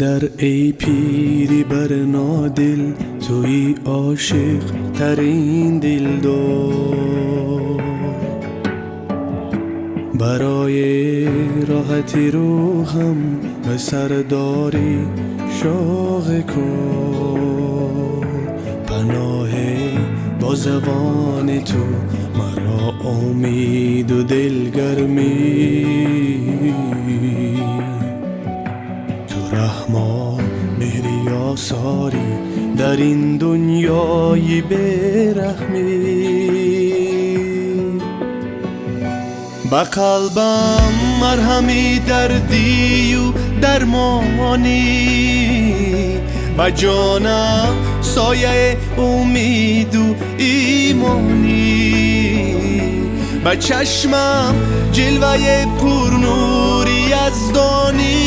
Падар эй пири барнодил, туи ошиқ тарин дилдор. Барои роҳати рӯҳам ба сардори шоғи кор. Паноҳе бо забони ту маро умеду дилгармӣ. Ту раҳмо меҳри осорӣ дар ин дунёи бераҳмӣ. Ба қалбам марҳами дардию дармонӣ, ба ҷонам сояи умеду имонӣ, ба чашмам ҷилваи пурнури яздонӣ.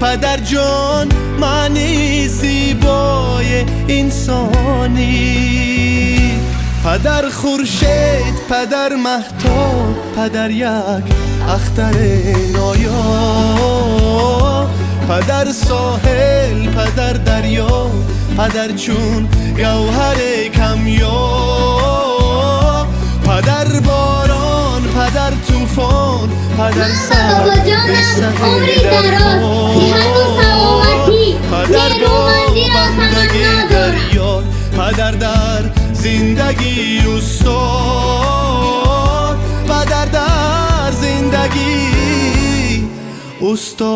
Падарҷон маъни зебои инсонӣ. Падар хуршед, падар маҳтоб, падар як ахтари ноёб, падар соҳил, падар дарё, падар чун гавҳари камёб, падар борон, падар тӯфон, падар сар умри дароз, сиҳату саломатӣ, падар бо нерӯмандиро бандагӣ таманно дар дорам. ёд, падар дар зиндагӣ устод, падар дар зиндагӣ устод.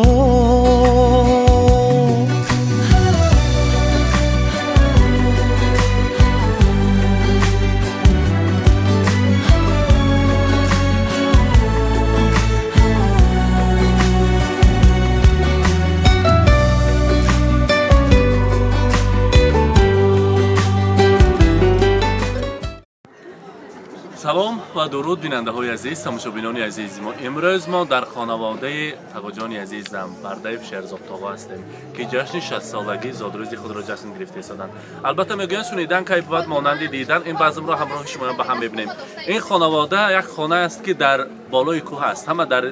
Салом ва дуруд, бинандаҳои азиз, тамошобинони азизи мо. Имрӯз мо дар хонаводаи тағоҷони азизам Пардаев Шерзод тоғо ҳастем, ки ҷашни 60-солагии зодрӯзи худро ҷашн гирифта истоданд. Албатта мегӯянд, шунидан кай бувад монанди дидан. Ин базмро ҳамроҳи шумоям ба ҳам мебинем. Ин хонавода як хона аст, ки дар болои кӯҳ аст. Ҳама дар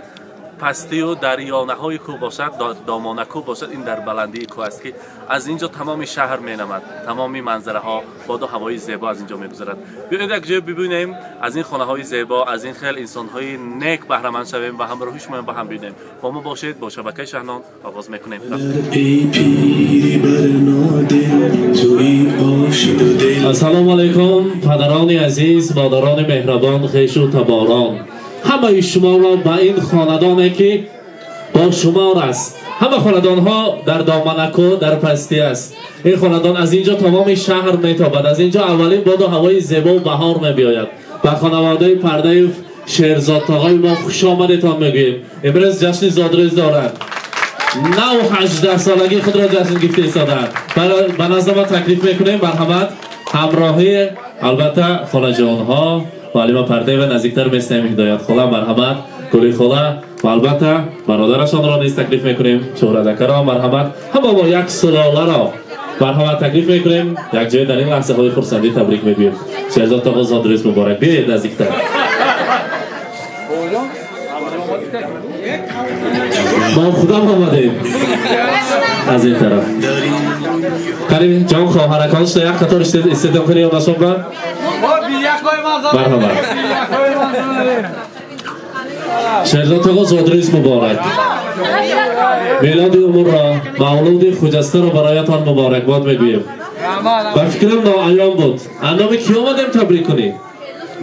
пастию дар ёнаҳои кӯҳ бошад, домона кӯҳ бошад, ин дар баландии кӯҳ аст, ки аз ин ҷо тамоми шаҳр менамад, тамоми манзараҳо, боду ҳавои зебо аз ин ҷо мегузарад. Биёед як ҷое бибинем, аз ин хонаҳои зебо, аз ин хел инсонҳои нек баҳраманд шавем ва ҳамроҳи шумоям ба ҳам бинем. Бо мо бошед, бо шабакаи Шаҳнон оғоз мекунем. Эй пири барнодил, туи ошиду дил. Ассалому алайкум, падарони азиз, модарони меҳрабон, хешу таборон. Ҳамаи шуморо ба ин хонадоне, ки бо шумор аст. Ҳама хонадонҳо дар доманакӯ, дар пастӣ аст. Ин хонадон аз инҷо тамоми шаҳр метобад. Аз инҷо аввалин боду ҳавои зебову баҳор мебиёяд. Ба хонаводаи Пардаев Шерзод тоғои мо хуш омадетон мегӯем. Имрӯз ҷашни зодрӯз доранд. Нав 18 солагии худро ҷашн гирифта истоданд. Ба назди мо таклиф мекунем, марҳамат, ҳамроҳи албатта холаҷонҳо, муаллима Пардаева наздиктар местаем, Ҳидоят хола, марҳамат, Гули хола ва албатта бародарашонро низ таклиф мекунем, Шӯҳратакаро, марҳамат, ҳама мо як сулоларо марҳамат таклиф мекунем, якҷоя дар ин лаҳзаҳои хурсандӣ табрик мегӯем. Шерзод тоғо, зодрӯз муборак! Биёед наздиктар. Мо худам омадем аз ин тараф. Қариб ҷон хоҳаракон шуда як қатор истедом кунӣ ё насоба? Марҳамат. Шерзод тоғо, зодрӯз муборак! Мелоди умрро, мавлуди хуҷастаро бароятон муборакбод мегӯем. Ба фикрам, ноаён буд. Андоми кӣ омадем табрик кунӣ?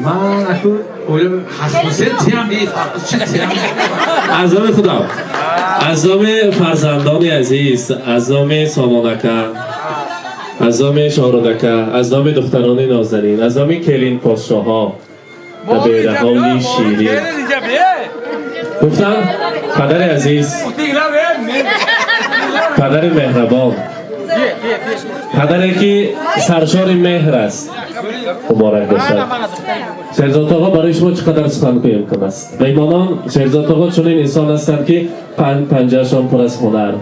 Ман аку ойлам ҳасусият тиям нест, чӣ тиям? Аз номи худам, аз номи фарзандони азиз, аз номи Сомонака, аз номи Шоҳрудака, аз номи духтарони нозанин, аз номи келин подшоҳо ва бераҳои ширин гуфтам: падари азиз, падари меҳрабон, падаре ки саршори меҳр аст, муборак бошад. Шерзод тоғо, барои шумо чӣ қадар сухан гӯем, кам аст. Меҳмонон, Шерзод тоғо чунин инсон ҳастанд, ки панҷ панҷаашон пур аз ҳунар,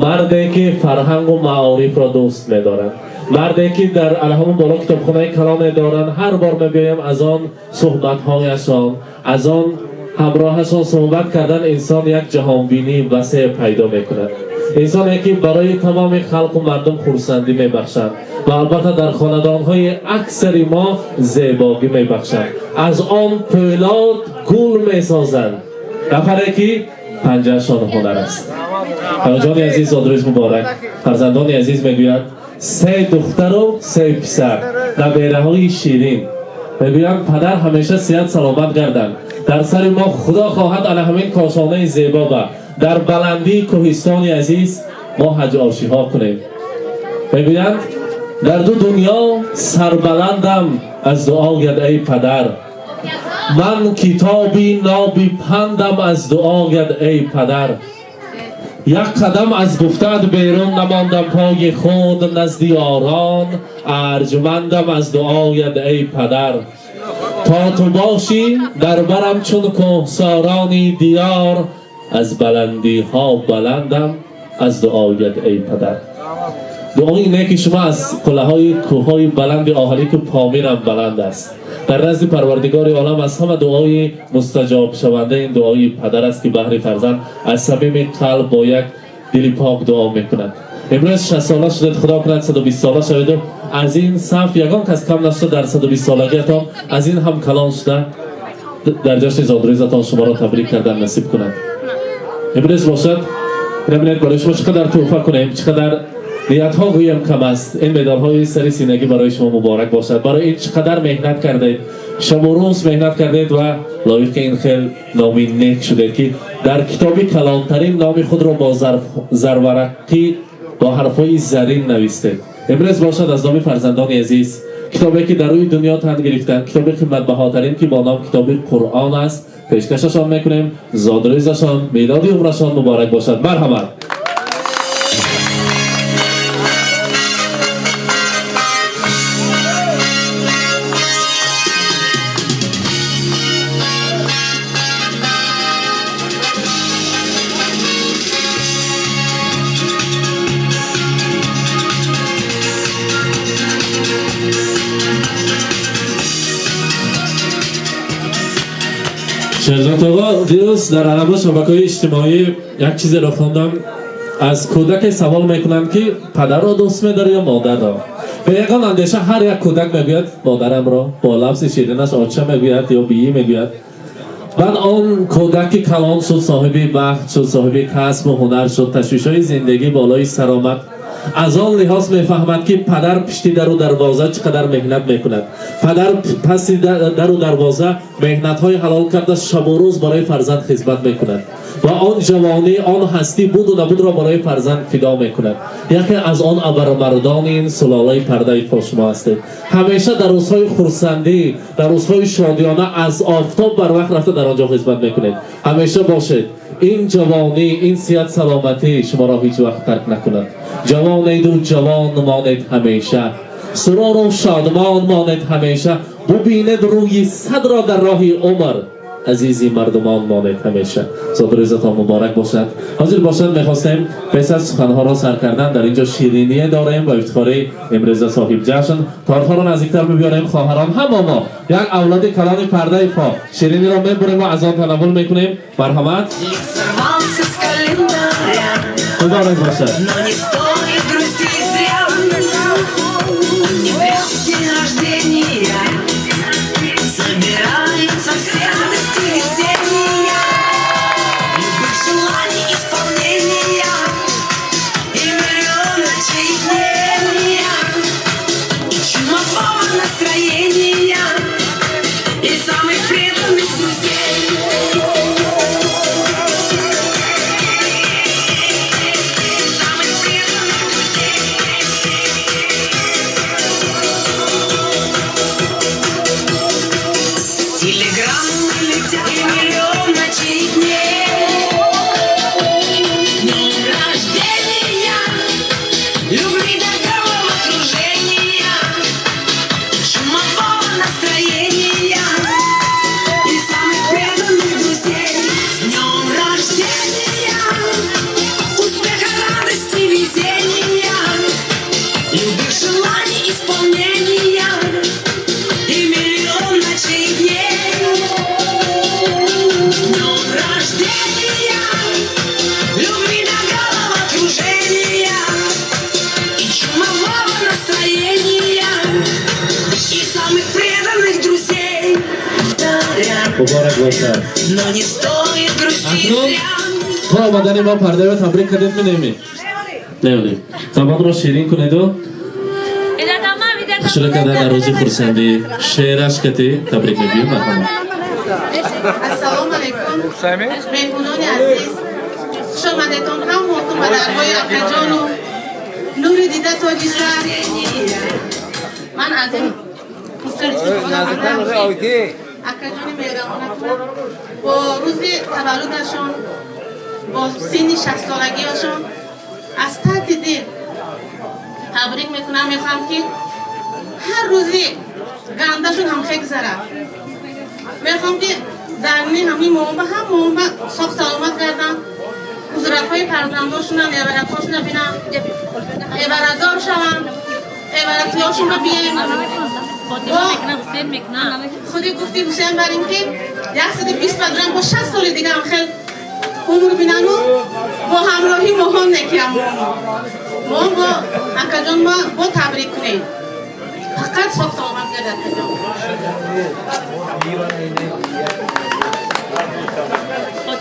марде ки фарҳангу маорифро дӯст медорад, марде ки дар алҳамун боло китобхонаи калоне доранд. Ҳар бор мебиёем, аз он суҳбатҳояшон, аз он Ҳамроҳашон суҳбат кардан инсон як ҷаҳонбинии васеъ пайдо мекунад. Инсоне ки барои тамоми халқу мардум хурсандӣ мебахшанд ва албатта дар хонадонҳои аксари мо зебогӣ мебахшанд. Аз он пӯлод гул месозанд. Нафаре ки панҷаашон ҳунар аст. Ҳамҷони азиз, зодрӯз муборак. Фарзандони азиз мегӯянд се духтару се писар, набераҳои ширин. Мегӯянд падар ҳамеша сиҳат саломат гарданд. Дар сари мо худо хоҳад ана ҳамин кошонаи зебо ба дар баландии кӯҳистони азиз мо ҳаҷ-ошиҳо кунем. Мегӯянд дар ду дунё сарбаландам аз дуоят эй падар. Ман китоби ноби пандам аз дуоят эй падар. Як қадам аз гуфтаат берун намондам пои худ назди ёрон арҷмандам аз дуоят эй падар. То ту бошӣ дар барам чун кӯҳсорони диёр аз баландиҳо баландам аз дуоят эй падар. Дуои неки шумо аз қуллаҳои кӯҳҳои баланди оҳалӣ ки Помирам баланд аст. Дар назди Парвардигори олам аз ҳама дуои мустаҷобшаванда ин дуои падар аст ки баҳри фарзанд аз самими қалб бо як дили пок дуо мекунад. Имрӯз 60 сола шудед, худо кунад 120 сола шаведу аз ин саф ягон кас кам нашуда дар 120 солагиатон аз ин ҳам калон шуда дар ҷашни зодрӯзатон шуморо табрик кардан насиб кунад. Имрӯз бошад, бибинед барои шумо чӣ қадар тӯҳфа кунем, чӣ қадар ниятҳо гӯям кам аст. Ин медалҳои сари синагӣ барои шумо муборак бошад. Барои ин чӣ қадар меҳнат кардед, шабу рӯз меҳнат кардед ва лоиқи ин хел номи нек шудед ки дар китоби калонтарин номи худро бо зарварақӣ бо ҳарфҳои зарин навистед. Имрӯз бошад аз номи фарзандони азиз китобе ки дар рӯи дунё тан гирифтанд, китоби қиматбаҳотарин ки бо ном китоби Қуръон аст, пешкашашон мекунем. Зодрӯзашон, мелоди умрашон муборак бошад. Марҳамат. Шерзод оғо, дирӯз дар алама шабакаҳои иҷтимоӣ як чизеро хондам. Аз кӯдаке савол мекунанд ки падарро дӯст медорӣ ё модарро? Ба ягон андеша ҳар як кӯдак мегӯяд модарамро, бо лафзи ширинаш оча мегӯяд ё биӣ мегӯяд. Баъд он кӯдак ки калон шуд, соҳиби бахт шуд, соҳиби касбу ҳунар шуд, ташвишҳои зиндагӣ болои сар омад, аз он лиҳоз мефаҳмад ки падар пишти дару дарвоза чӣ қадар меҳнат мекунад. Падар паси дару дарвоза меҳнатҳои ҳалол карда шабу рӯз барои фарзанд хизмат мекунад ва он ҷавонӣ, он ҳастӣ буду набудро барои фарзанд фидо мекунад. Яке аз он абармардони ин сулолаи Пардаи шумо ҳастед. Ҳамеша дар рӯзҳои хурсандӣ, дар рӯзҳои шодиёна аз офтоб барвақт рафта дар он ҷо хизмат мекунед. Ҳамеша бошед. Ин ҷавонӣ, ин сиҳат саломатӣ шуморо ҳеҷ вақт тарк накунад. Ҷавонеду ҷавон монед ҳамеша, сурору шодмон монед ҳамеша, бубинед рӯи садро дар роҳи умр, азизи мардумон монед ҳамеша. Зодрӯзатон муборак бошад. Ҳозир бошад, мехостем пеш аз суханҳоро сар кардан дар инҷо шириние дорем ба ифтихори имрӯза соҳиб ҷашн. Тортҳоро наздиктар мебиёрем, хоҳарон. Ҳама мо як авлоди калони Пардаи фо шириниро мебурем ва аз он танаввул мекунем. Марҳамат. Сорвался с календаря, Муборак бошад. Но не стоит грустить зря. Не зря в день рождения собираются все радости весенния, любых желаний исполнения и миллион ночей днения, и чумового настроения, и самых преданных друзей. Самых преданных. Самых преданных друзей. Муборак бошад. Но не стоит грустить Акнун зря. То омадани мо Пардаева табрик кардед, минеми неолӣ забонро ширин кунеду хушра карда дар рӯзи хурсандӣ шеъраш кати табрик мегӯем. Марҳамат. Ассалому алайкум, меҳмонони азиз, хуш омадетон ҳамаатон ба даргоҳи акаҷону нури дида тоҷи сар. Ман аз ин фурсат истифода бурдам, акаҷони меҳрабонатон бо рӯзи таваллудашон, бо синни 60-солагиашон аз таҳти дил табрик мекунам. Мехоҳам, ки ҳар рӯзи гандашон ҳамхе гузарад. Мехоҳам, ки дарни ҳамин моба ҳам моба соғ саломат гардам, ҳузуратҳои фарзандошона, эваратҳошона бинам, эварадор шавам, эваратиёшонро бием. Худи гуфти Ҳусейн барем, ки 120 бадурам, бо 60 соли дига ҳам хел умр бинану бо ҳамроҳи моҳон некиам. Мо бо акаҷон мо бо табрик кунем. Фақат соғ саломат гардад, акаҷон.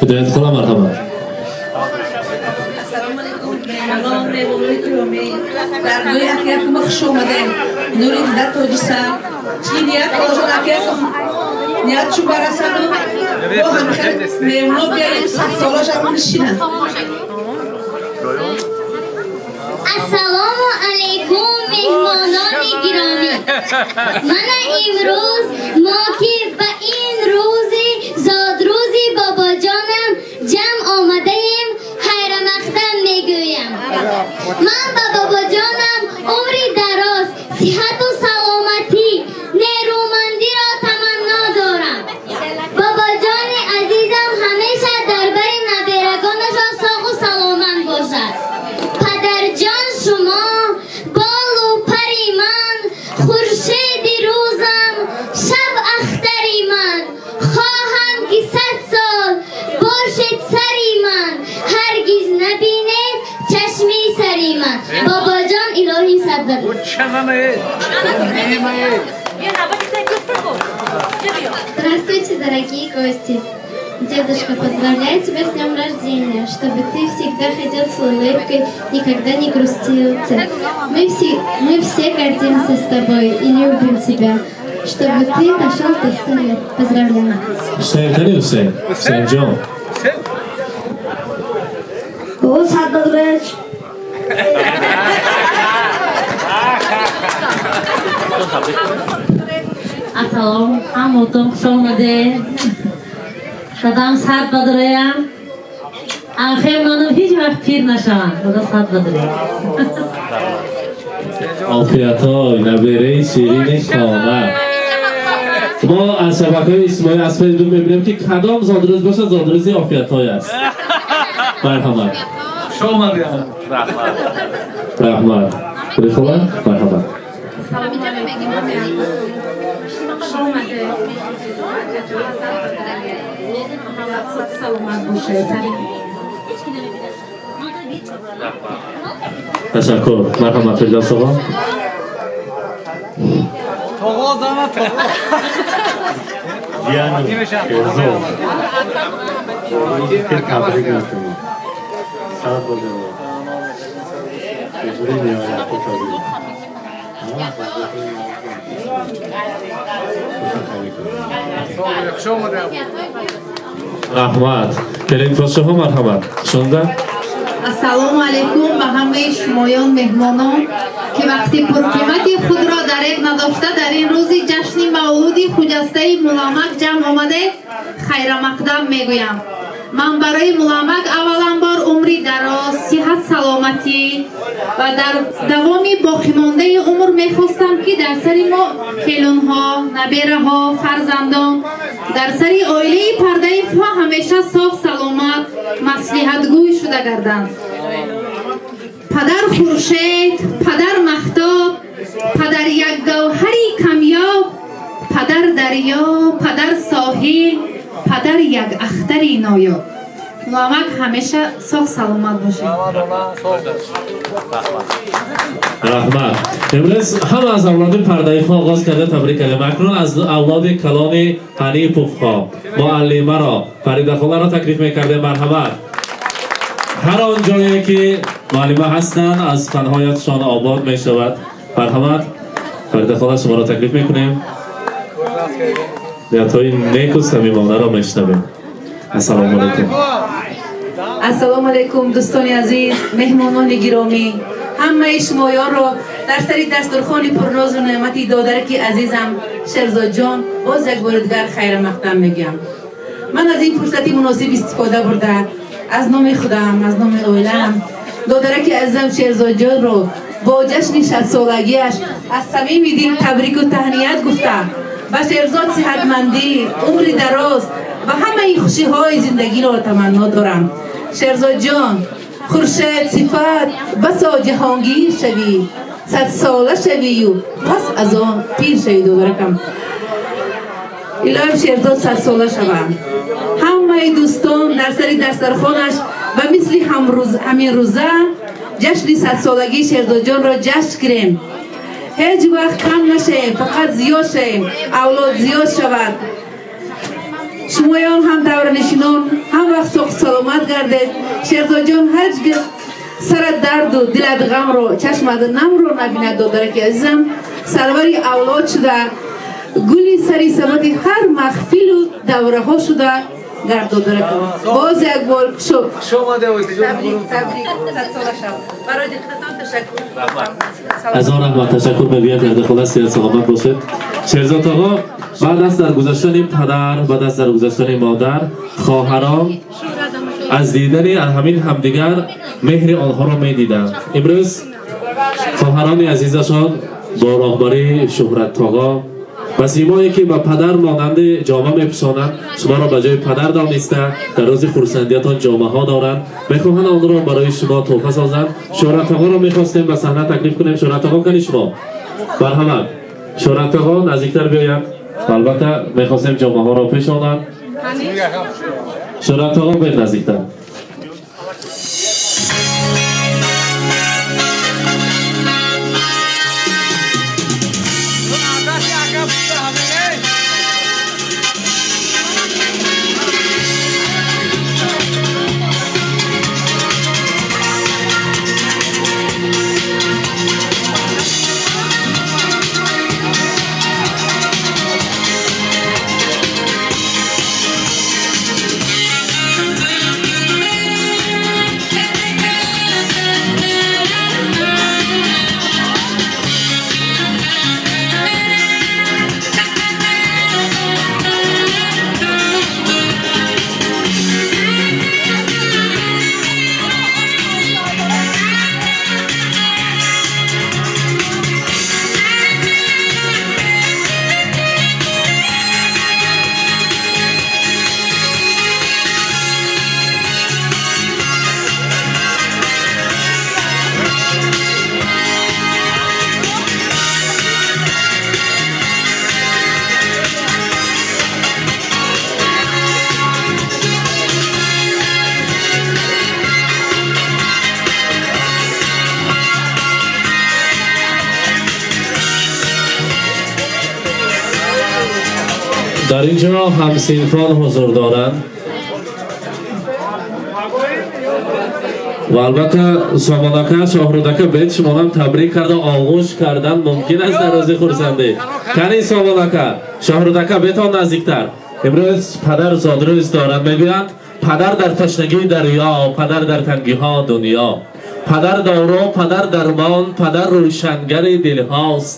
Ҳидоят хола, марҳамат. Ассалому алайкум, меҳмонон, меҳмонони гиромӣ, даргоҳи акаякума хуш омадем. Нури дида тоҷи сар, чӣ ният бошад, акаякум ният чу барасаду бо ҳамихел меҳмоно биёем, 100 сола шавон нишинанд. Ассалому алайкум, меҳмонони гиромӣ. Мана имрӯз мо, ки ба ин рӯзи зодрӯзи бобоҷонам ҷамъ омадаем, хайрамақдам мегӯям. Ман ба бобоҷонам умри дароз, сиҳату саломатӣ, нерӯмандиро таманно дорам. Бобоҷони азизам ҳамеша дар бари наберагонашон соғу саломат бошад. Падарҷон, шумо болу пари ман, хуршеди рӯзам, шаб ахтари ман. Хоҳам, ки 100 сол бошед сари ман, ҳаргиз набинед чашми сари ман. Бобоҷон, илоҳӣ садбар. Здравствуйте, дорогие гости! Дедушка, поздравляю тебя с днем рождения, чтобы ты всегда ходил с улыбкой, никогда не грустился. Мы все гордимся с тобой и любим тебя, чтобы ты дошел до 100 лет. Поздравляю! Ҳусейн, кани Ҳусейн? Ҳусейнҷон. Бобо, сад бадуреш. Ассалом, ҳаматон хуш омадед. Дадам сад бадураям. Анхел манам ҳеҷ вақт пир нашавам. Дада, сад бадураям. Офиятҳой, набераи ширини хона. Мо аз шабакаҳои иҷтимоӣ, аз Фейсбук мебинем, ки кадом зодрӯз бошад, зодрӯзи Офиятҳой аст. Марҳамат. Хуш омадед. Раҳмат. Раҳмат. Худихола, марҳамат. Хуш омадед. Саломат бошед. Ташаккур. Марҳамат, Фирдавс оғо. Тоғоз ама тоғоз. Диана, Шерзод. Табрик мекунам. Сад бошад. Ҳузури ниҳоят табрик. Хуш омадед. Раҳмат. Келин подшоҳо, марҳамат. Шунда. Ассалому алайкум ба ҳамаи шумоён меҳмонон, ки вақти пурқимати худро дареғ надошта дар ин рӯзи ҷашни мавлуди хуҷастаи Муламак ҷамъ омадед, хайрамақдам мегӯям. Ман барои Муламак авваланбор умри дароз, сиҳат, саломатӣ ва дар давоми боқимондаи умр мехостам, ки дар сари мо келунҳо, набераҳо, фарзандон, дар сари оилаи Пардаевҳо ҳамеша соғ саломат, маслиҳатгӯй шуда гарданд. Падар хуршед, падар маҳтоб, падар як гавҳари камёб, падар дарё, падар соҳил, падар як ахтари ноёб. Муламак ҳамеша соғ саломат бошед. Раҳмат. Раҳмат. Имрӯз ҳама аз авлоди Пардаевҳо оғоз карда табрик кардем. Акнун аз авлоди калони Ҳаниповҳо муаллимаро, Фаридахоларо таклиф мекардем. Марҳамат. Ҳар он ҷое ки муаллима ҳастанд, аз фанҳоятшон обод мешавад. Марҳамат, Фаридахола, шуморо таклиф мекунем. Ниятҳои неку самимонаро мешунавем. Ассалому алайкум. Ассалому алайкум, дӯстони азиз, меҳмонони гиромӣ. Ҳамаи шумоёнро дар сари дастурхони пурнозу неъмати додараки азизам Шерзодҷон боз як бори дигар хайрамақдам мегӯям. Ман аз ин фурсати муносиб истифода бурда, аз номи худам, аз номи оилаам, додараки азизам Шерзодҷонро бо ҷашни шастсолагиаш аз самими дил табрику таҳният гуфта, ба Шерзод сиҳатмандӣ, умри дароз ва ҳамаи хушиҳои зиндагиро таманно дорам. Шерзодҷон, хуршед сифат басо ҷаҳонгир шавӣ, садсола шавию пас аз он пир шавӣ. Додаракам, илоҳим Шерзод садсола шаванд. Ҳамаи дӯстон дар сари дастархонаш ва мисли ҳамин рӯза ҷашни садсолагии Шерзодҷонро ҷашн гирем. Ҳеҷ вақт кам нашавем, фақат зиёд шавем, авлод зиёд шавад. Шумоён ҳам давранишинон ҳам вақт соғу саломат гардед. Шерзодҷон, ҳеҷ сарат дарду дилат ғамро, чашмат намро набинад. Додараки азизам, сарвари авлод шуда, гули сари самати ҳар маҳфилу давраҳо шуда гард. Додаракам, боз як бор табрик, садсола шав. Барои диққатон ташаккур. Ҳазор раҳмат, ташаккур мегӯям, Фаридахола, сиҳат саломат бошед. Шерзод оғо, баъд аз даргузаштани падар, баъд аз даргузаштани модар, хоҳарон аз дидани ҳамин ҳамдигар меҳри онҳоро медиданд. Имрӯз хоҳарони азизашон бо роҳбарии Шӯҳраттоғо ба симое ки ба падар монанди ҷома мепӯшонанд, шуморо ба ҷои падар дониста, дар рӯзи хурсандиятон ҷомаҳо доранд, мехоҳанд онро барои шумо тӯҳфа созанд. Шӯҳраттоғоро мехостем ба саҳна таклиф кунем. Шӯҳраттоғо, кани шумо? Марҳамат, Шӯҳраттоғо наздиктар биёянд. Албатта, мехостем ҷомаҳоро пешонанд. Шӯҳраттоғо, бед наздиктар. Дар ин ҷо ҳамсинфон ҳузур доранд ва албатта Сомонака, Шоҳрудака, бед шумонам табрик карда оғӯш кардан мумкин аст дар рӯзи хурсандӣ. Кани Сомонака, Шоҳрудака, бетон наздиктар. Имрӯз падар зодрӯз доранд. Мегӯянд: падар дар ташнагии дарё, падар дар тангиҳо дунё, падар дору, падар дармон, падар рӯшангари дилҳост,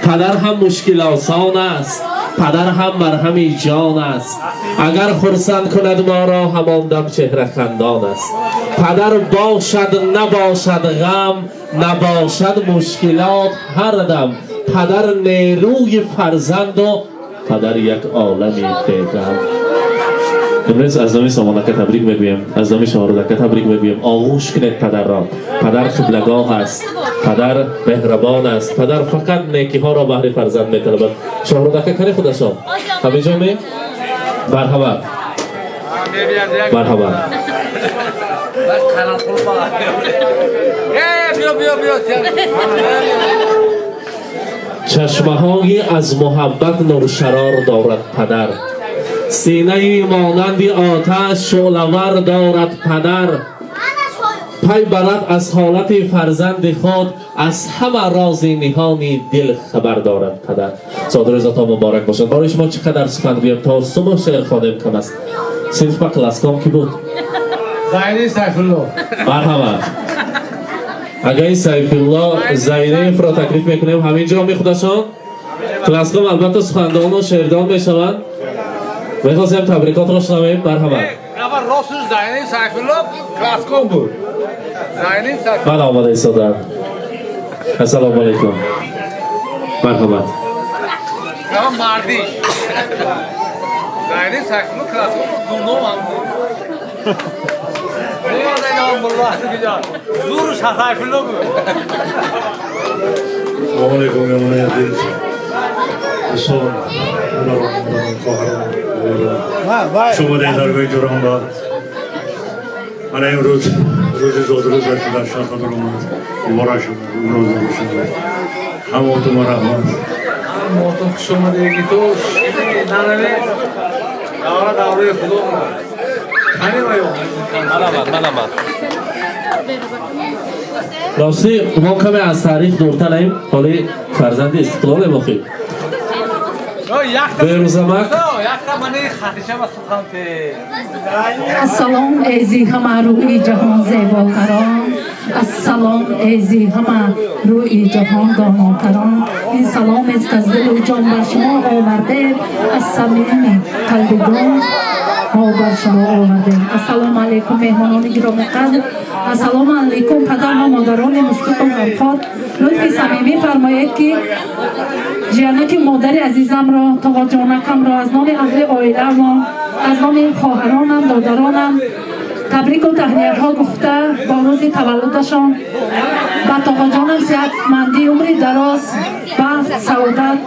падар ҳам мушкилосон аст, падар ҳам марҳами ҷон аст, агар хурсанд кунад моро, ҳамон дам чеҳра хандон аст. Падар бошад, набошад ғам, набошад мушкилот ҳар дам, падар нерӯи фарзанду падар як олами бегам. Имрӯз аз номи Сомонака табрик мегӯем, аз номи Шоҳрудака табрик мегӯем. Оғӯш кунед падарро. Падар қиблагоҳ аст, падар меҳрабон аст, падар фақат некиҳоро баҳри фарзанд металабад. Шоҳрудака, кани худашон ҳаминҷо ме? Марҳамат, марҳамат. Чашмаҳои аз муҳаббат нуршарор дорад падар, синаи монанди оташ шӯълавар дорад падар. Пай барад аз ҳолати фарзанди худ, аз ҳама рози ниҳони дил хабар дорад падар. Зодрӯзатон муборак бошад. Барои шумо чӣ қадар сухан гӯем, то субҳ шеър хонем кам аст. Синф ба класском ки буд? Зайни Сайфулло. Марҳамат. Агаи Сайфулло Зайнеевро таклиф мекунем. Ҳамин ҷо мехудашон класском албатта сухандону шеърдон мешаванд. Мехостем табрикотро шунавем. Марҳамат. Аввал росташ Зайни Сайфулло класском буд. Зайни Сайфулло. Ман омада истодаам. Ассалому алайкум. Марҳамат. Ҳама марди. Зайни Сайфулло класском дуном ҳам буд. Зур Сайфулло буд. Салом алейкум, меҳмонои азиз, дӯстон, модарон, хоҳарон, шумо дар даргоҳи ҷуронба. Мана имрӯз рӯзи зодрӯз шуда, шахадор омад. Муборак шуд имрӯз шуд. Ҳамотум раҳмат. Ҳамотум хуш омадеги ту. Нанаве. Давра давраи худо. Маламат, маламат. Рости мо каме аз таърих дуртараем, ҳоли фарзанди истиқлолем охир. Берӯзамак. Ассалом эзи ҳама рӯи ҷаҳон зеботарон, ассалом эзи ҳама рӯи ҷаҳон донотарон. Ин саломест аз дилу ҷон бар шумо овардем, аз самими қалби ҷон мо бар шумо овардем. Ассалому алайкум, меҳмонони гиромиқадр. Ассалому алайкум, падару модарони мушфиқу ғамхор. Лутфи самимӣ фармоед, ки ҷиянаки модари азизамро, тоғоҷонакамро аз номи аҳли оилаамон, аз номи хоҳаронам, додаронам табрику таҳниятҳо гуфта, бо рӯзи таваллудашон ба тоғоҷонам сиҳатмандӣ, умри дароз, бахт, саодат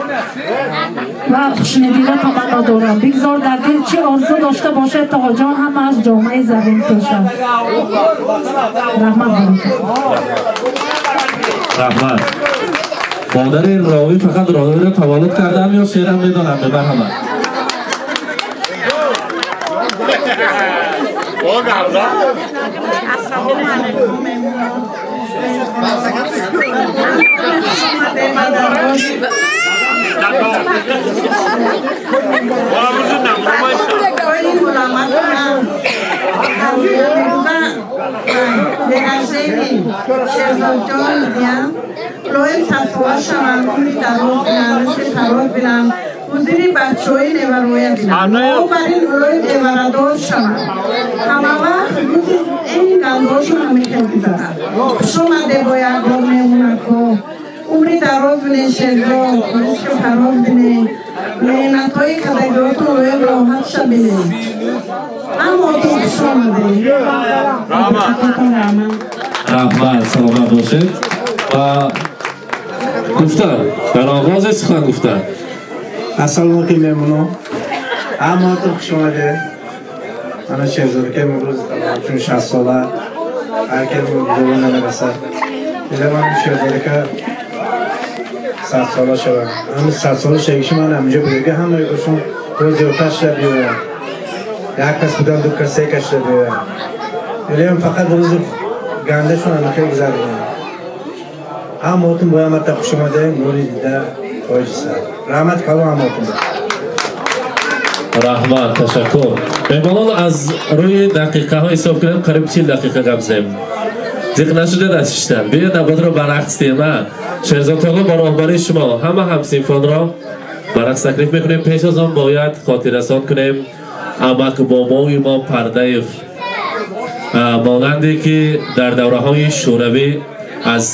ва хушнудиро таманно дорам. Бигзор дар дил чӣ орзу дошта бошад, тоғоҷон, ҳамааш ҷомаи заррин пӯшад. Раҳмат. Раҳмат. Модари ровӣ фақат ровиро таваллуд кардам ё шеърам медонам? Марҳамат. Ассалому алайкум, меҳмонон. Шерзодҷон мегӯям, лоиқ садсола шаванд, умри дароз бинанд, ризқи фароз бинанд, ҳузури бачаҳои невароя бинанд, мо бар ин лоиқ эварадор шаванд. Ҳама вақт рӯзи ин гандошон ҳамихел гузарад. Хушомаде бо якбор меҳмонако. Умри дароз бинед, Шерзод, ризқи фароз бинед, меҳнатҳои кадагиҳотон лоиқ роҳатша бинед. Ҳамаотон хуш омадед. Раҳмат, саломат бошед. Ва гуфтан дар оғози сухан гуфтан. Ассалому алайкум, меҳмонон. Ҳамаотон хуш омадед. Мана Шерзод ки имрӯз чун 60 сола ҳар ки гузорон намерасад. Дила ман Шерзод ка 100 сола шавам. Ҳамин 100 сола шавиши ман ҳаминҷо буд, ки ҳамаи гӯшон боз зиёдтар шуда биёянд. Як кас будан, ду кас, се кас шуда биёянд. Илем фақат рӯзи гандашон ҳамихел гузаронанд. Ҳамаотон бояд марта хуш омадед, нури дида тоҷи сар. Раҳмат калом ҳамаотон. Раҳмат, ташаккур. Меҳмонон, аз рӯи дақиқаҳо ҳисоб кунем, қариб 40 дақиқа гап задем. Зиқ нашуда аз шиштан. Биёед навбатро ба рақс диҳем. Шерзод тоғо, бо роҳбарии шумо ҳама ҳамсинфонро ба рақс таклиф мекунем. Пеш аз он бояд хотиррасон кунем, амак бобои мо Пардаев, монанде ки дар давраҳои шӯравӣ аз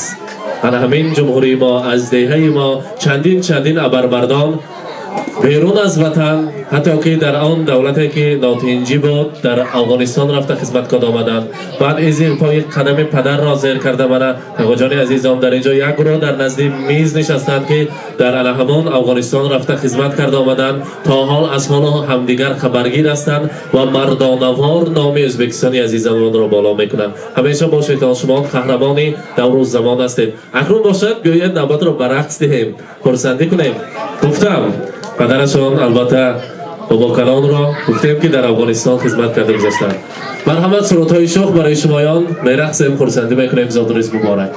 ана ҳамин ҷумҳурии мо, аз деҳаи мо чандин чандин абармардон Берун аз ватан, ҳатто ки дар он давлате ки нотинҷӣ буд, дар Афғонистон рафта хизмат карда омаданд. Баъд изи пои қадами падарро зер карда, мана тағоҷони азизом дар инҷо як гурӯҳ дар назди миз нишастанд, ки дар ана ҳамон Афғонистон рафта хизмат карда омаданд, то ҳол аз ҳолу ҳамдигар хабаргир ҳастанд ва мардонавор номи Ӯзбекистони азизамонро боло мекунанд. Ҳамеша бошед, шумо қаҳрамони давру замон ҳастед. Акнун бошад, биёед навбатро ба рақс диҳем, хурсандӣ кунем. Гуфтам, падарашон, албатта бобокалонро гуфтем, ки дар Афғонистон хизмат карда гузаштанд. Марҳамат, сурудҳои шӯх барои шумоён, мерақсем, хурсандӣ мекунем. Зодрӯз муборак!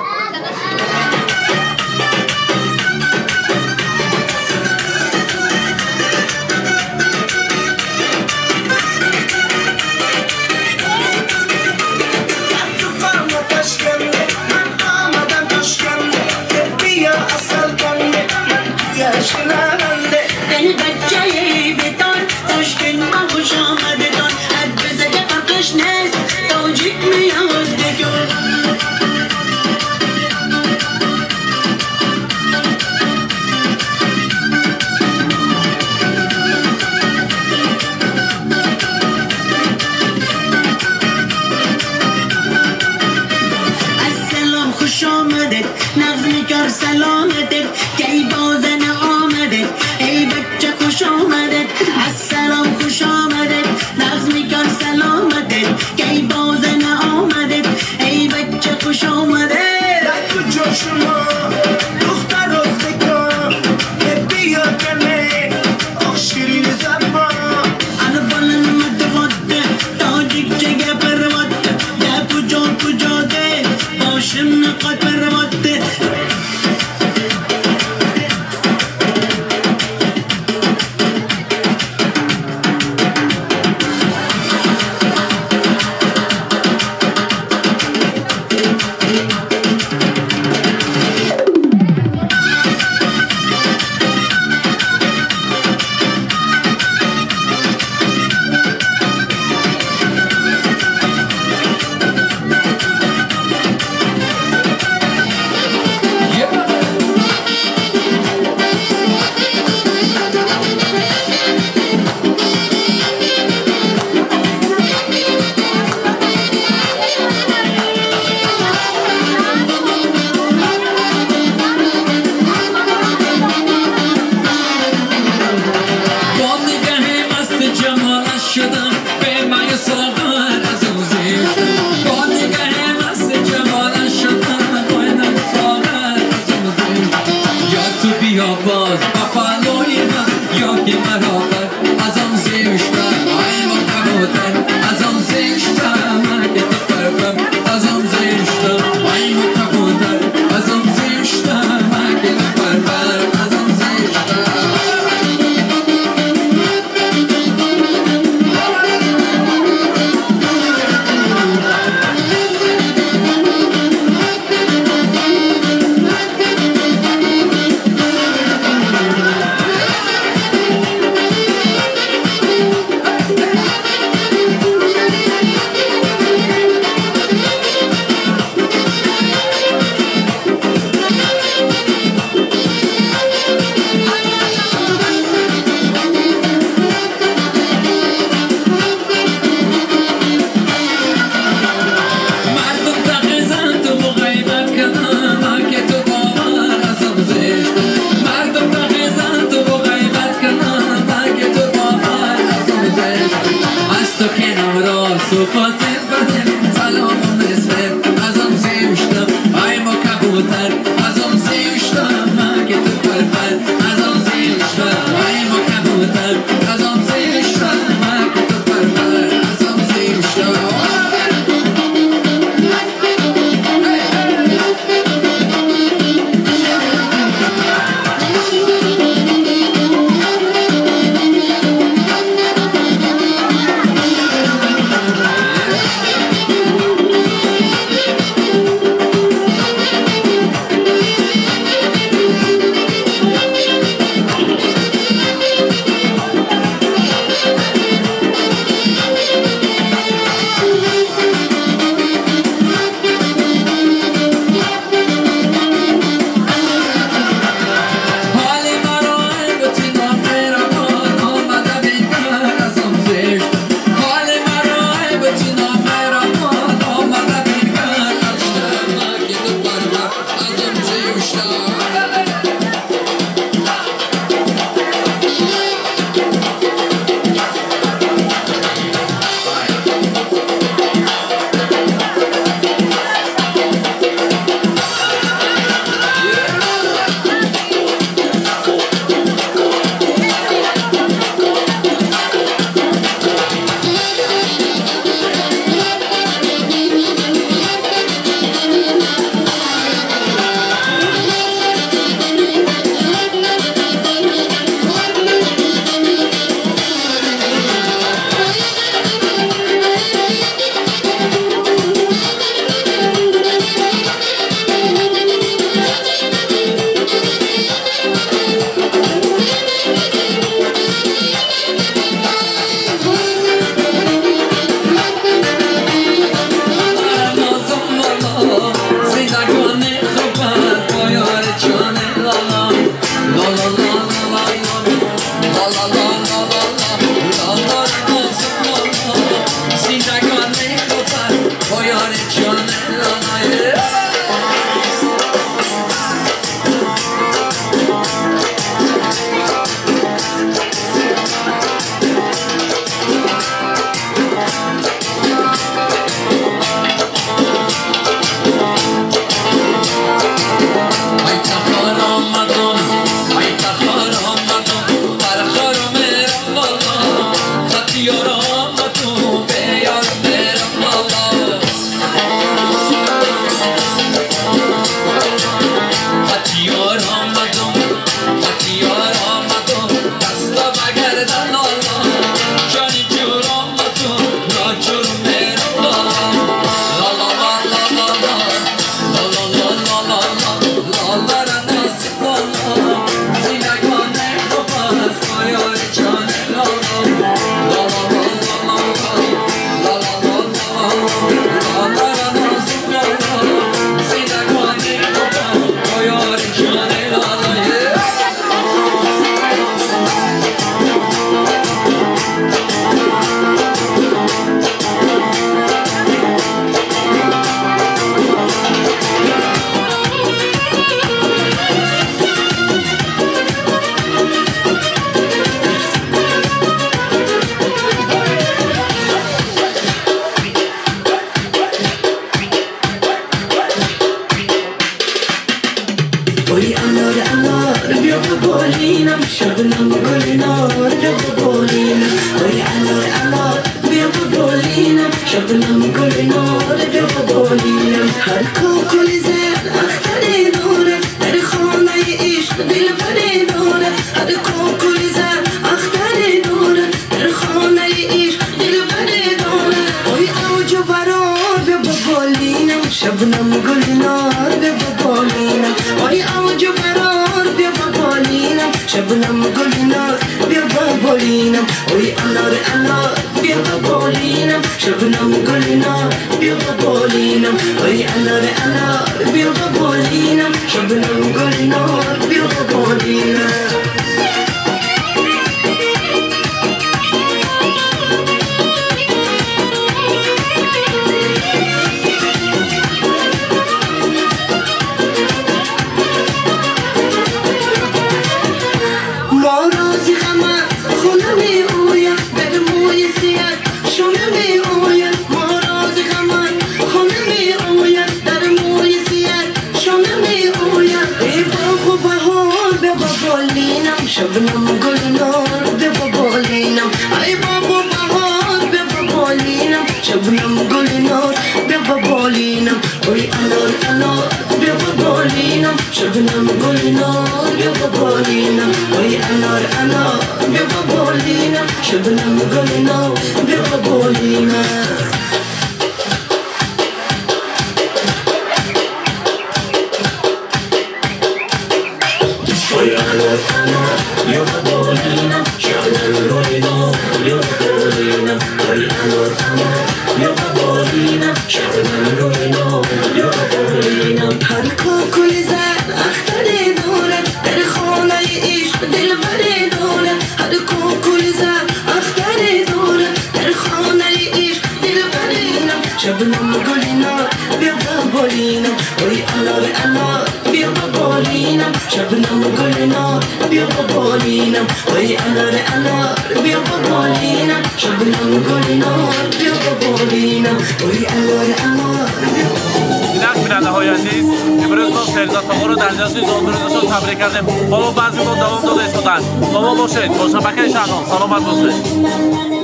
Бинандаҳои азиз, имрӯз мо Шерзод тоғоро дар ҷашни зодрӯзашон табрик кардем. Ҳоло баъзе мо давом дода истоданд. Бо мо бошед, бо шабакаи Шаҳнон. Саломат бошед.